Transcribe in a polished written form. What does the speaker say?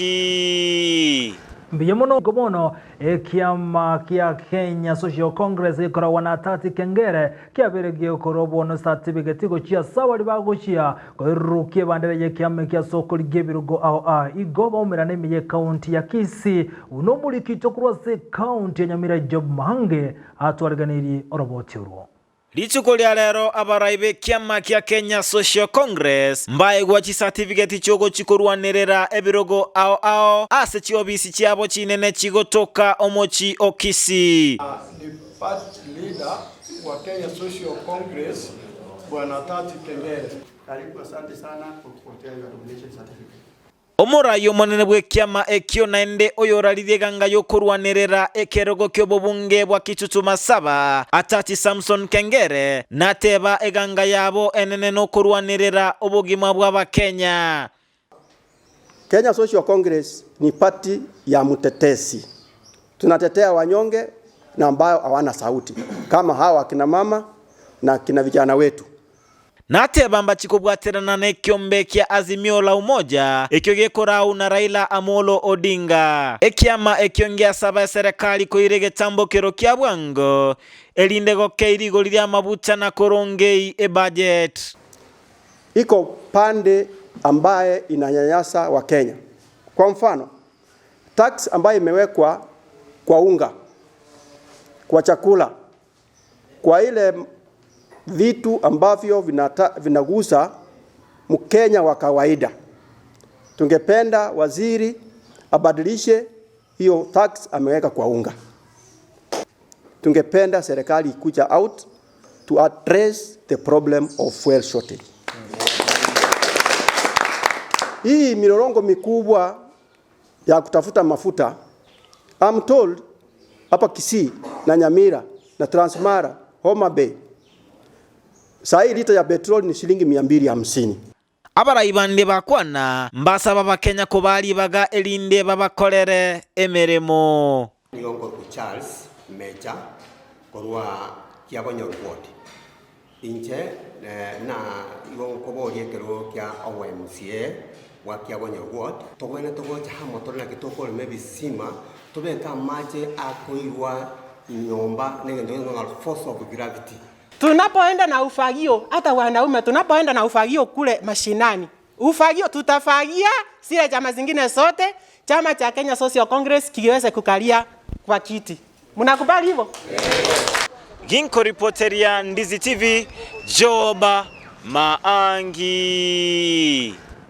Maangi. Mbuya mono igo bono ekiama kia Kenya Social Congress gekoragwa na Tati Kengere kiabeire gekorwa bono certificate gochia ase abaria bagochia koirurukia ebandera yekiama eki ase okorigia ebirogo ao aa igo baumerane ime ye county ya Kisii buna omoriki oito korwa ase ecounty ya Nyamira Job Mahange atwariganirie oroboti orwo. Rituko ria rero abarai b'ekiama kia Kenya Social Congress mbaegwa chisatifigeti chiogochi korwanerera ebirogo ao ao ase chiobisi chiabo chinene chigotoka omochi o Kisii. Ni party leader wa Kenya Social Congress Bwana Tati Kengere. Karibu, asante sana kwa kupokea your nomination certificate. Omorai omonene bw'ekiama ekio naende oyoraririe eganga y'okorwanerera ekerogo ki'obobunge bwa Kitutu Masaba, Atati Samson Kengere, nateba eganga yabo enene nokorwanerera obogima bw'Abakenya. Kenya Social Congress ni party ya mtetezi. Tunatetea wanyonge na ambao hawana sauti kama hawa akina mama na kina vijana wetu. Nateba mbachi kobwaterana nekiombe kia Azimio la Umoja ekio gekorau na Raila Amolo Odinga. Ekiama ekio ngiasaba eserekari koira egetambo kero kia bwango erinde gokei rigori ri'amabuta na korongei ebudget. Iko pande ambaye inanyanyasa Wakenya. Kwa mfano, tax ambayo imewekwa kwa unga, kwa chakula, kwa ile vitu ambavyo vinata, vinagusa Mkenya wa kawaida. Tungependa waziri abadilishe hiyo tax ameweka kwa unga. Tungependa serikali ikuja out to address the problem of fuel shortage. Hii milorongo mikubwa ya kutafuta mafuta, I'm told hapa Kisii na Nyamira na Transmara, Homa Bay, saa hii lita ya petroli ni shilingi 250. Abarai bande bakwana mbasaba Abakenya kobaribaga erinde babakorere emeremo. Nigo nkorokwa Charles Mecha korwa Kiabonyoru ward. Inche na igo nkoboria ekerogo kia obo MCA bwa Kiabonyoru ward, tobwenerete gocha amo tore naki tokorema ebisima, tobeke amache akoirwa nyomba na egento gento ng'a force of gravity. Tunapoenda na ufagio, hata wanaume tunapoenda na ufagio kule mashinani, ufagio tutafagia zile chama zingine zote, chama cha Kenya Social Congress kiweze kukalia kwa kiti. Mnakubali hivyo? Ginkoripoteria Ndizi TV, Joba Maangi.